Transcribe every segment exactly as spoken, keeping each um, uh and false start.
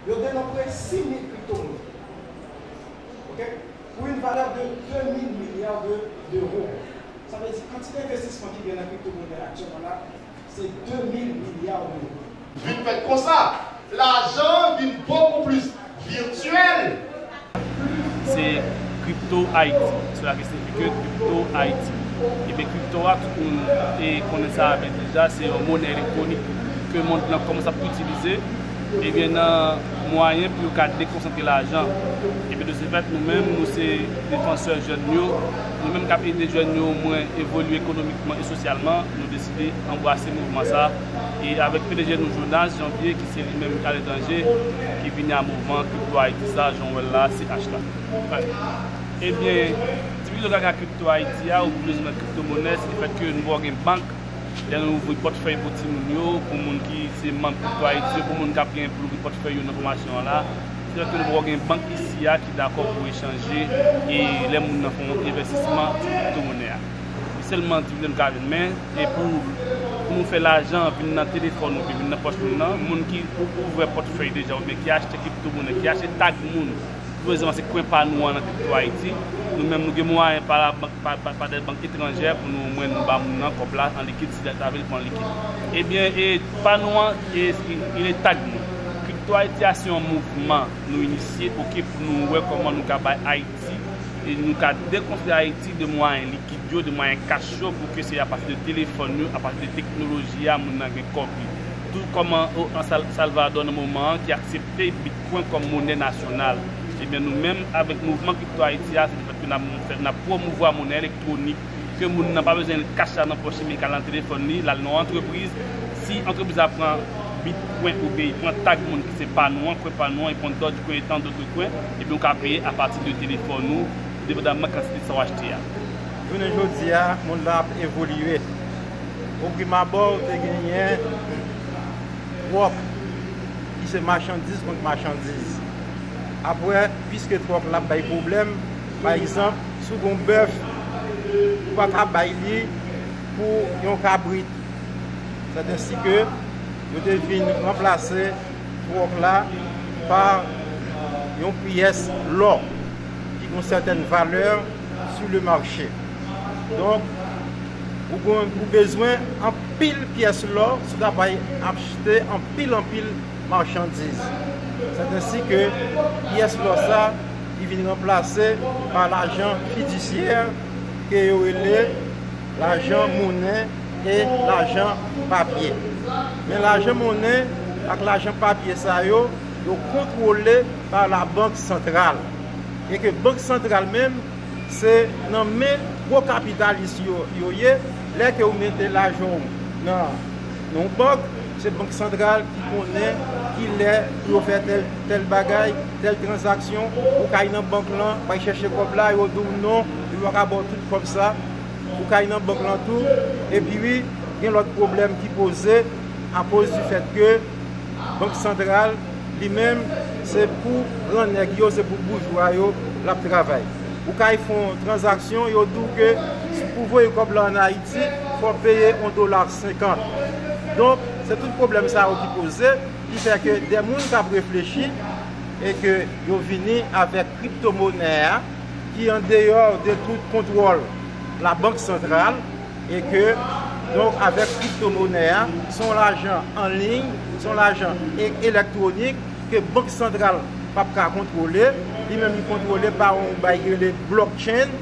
Yo denonbre sis mil kriptomonè. Ok? Pour une valeur de deux mille milliards de, d'euros. Sa vle di kantite envestisman ki gen nan kriptomonè aktyèlman la, se de mil milya dola. Vin fèt konsa, lajan vin bokou plis virtyèl. Se Crypto Haiti, cela ki siyifi ke Crypto Haiti. Ebyen, kripto a, tout moun e konnen sa avè deja, se yon monè elektwonik ke mond lan kòmanse ap itilize. Ebyen, nan mwayen pou yo ka dekonsantre lajan. Ebyen, de se fèt, nou menm, nou se defansè jèn yo, nou menm k ap ede jèn yo omwen evolye ekonomikman e sosyalman, nou deside anbrase mouvman sa. E avèk P D G nou, Jonas Janvier, ki se li menm ki aletranje, ki vini a mouvman Crypto Haiti sa, jan w wè l la, C H la. Ebyen, divize gaga Crypto Haiti a, ou bezwen nan kriptomonè, se lefèt ke nou pa gen bank, lè nou ouvri pòtfèy pou timoun yo, pou moun ki se manm Crypto Haiti yo, pou moun k ap gen pou ouvri pòtfèy yo nan fòmasyon an la, se lefèt ke nou pa gen bank isi a ki dakò pou echanje e lè moun nan fè yon envèstisman sou kriptomonè a. Sèlman divize nou ka jwenn, men e pou, pou nou fè lajan vin nan telefòn ou vin nan pòch moun nan, moun ki ouvè pòtfèy deja oubyen ki achte kriptomonè, ki achte tag moun, prezan se kwen pa nou an nan Crypto Haiti. Nou menm, nou gen mwayen pa labank, pa, pa, pa dè bank etranjè pou nou omwen nou ba moun nan kòb la an likid si sa vle l pran likid. Ebyen, e pa nou an, e, e, e tag nou. Crypto Haiti a se yon mouvman nou inisye, ok, pou nou wè kòman nou ka bay Ayiti, e nou ka dekonstwi Ayiti de mwayen likid yo, de mwayen kach yo, pou ke se apati de telefòn yo, apati de teknoloji a, moun nan gen kòb li. Tou kòman o, an Sal-, Salvadò nan moman an ki aksepte Bitcoin kòm monè nasyonal. Ebyen, nou menm, avèk mouvman Crypto Haiti a, se lefèt ke n ap, n ap pwomouvwa monè elektwonik, ke moun nan pa bezwen kach la nan pòch li, men l ka al nan telefòn li, l al nan yon antrepriz. Si antrepriz la pran Bitcoin oubyen li pran tag moun ki se pa nou an, kwen pa nou an, li pran Dogecoin e tant d'autres coins, ebyen, ou ka peye apati de telefòn ou, depandaman kantite sa w achte a. Jounen jodi a, mond lan ap evolye. O prim abò, ou te genyen twòk ki se machandiz kont machandiz. Apre, piske twòk la ap bay pwoblèm, pa egzanp, si w gen yon bèf, ou pa ka bay li pou yon kabrit. Sèt ensi ke yo te vin ranplase twòk la pa yon pyès lò ki gen yon sètèn valè sou le mache. Donk, ou gon, ou bezwen anpil pyès lò si w ta pral achte anpil, anpil machandiz. Sèt ensi ke pyès lò sa, li vin ranplase pa lajan fidisyè ke yo rele lajan monnen e lajan papye. Men lajan monnen ak lajan papye sa yo, yo kontwole pa labank santral. E ke bank santral menm, se nan men gwo kapitalis yo, yo ye. Lè ke ou mete lajan w nan, nan yon bank, se bank santral ki konnen ki lè pou yo fè tèl, tèl bagay, tèl tranzaksyon. Ou ka al nan bank lan, ou al chèche kòb la, yo di w non, yo pa ka ba w tout kòb sa. Ou ka al nan bank lan tou. Epi wi, gen lòt pwoblèm ki poze akoz di fèt ke bank santral, li menm, se pou gran nèg yo, se pou boujwa yo l ap travay. Ou ka al fè yon tranzaksyon, yo di w ke si pou voye kòb la ann Ayiti, fò w peye yon dola senkant. Donk, se tout pwoblèm sa yo ki poze, ki fè ke de moun k ap reflechi e ke yo vini avèk kriptomonè a, ki andeyò de tout kontwòl labank santral, e ke, donk, avèk kriptomonè a, se yon lajan an liy, se yon lajan e-, elektwonik ke bank santral p ap ka kontwole, li menm li kontwole pa yon bagay ki rele blockchain,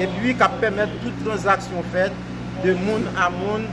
epi k ap pèmèt tout tranzaksyon fèt de moun a moun,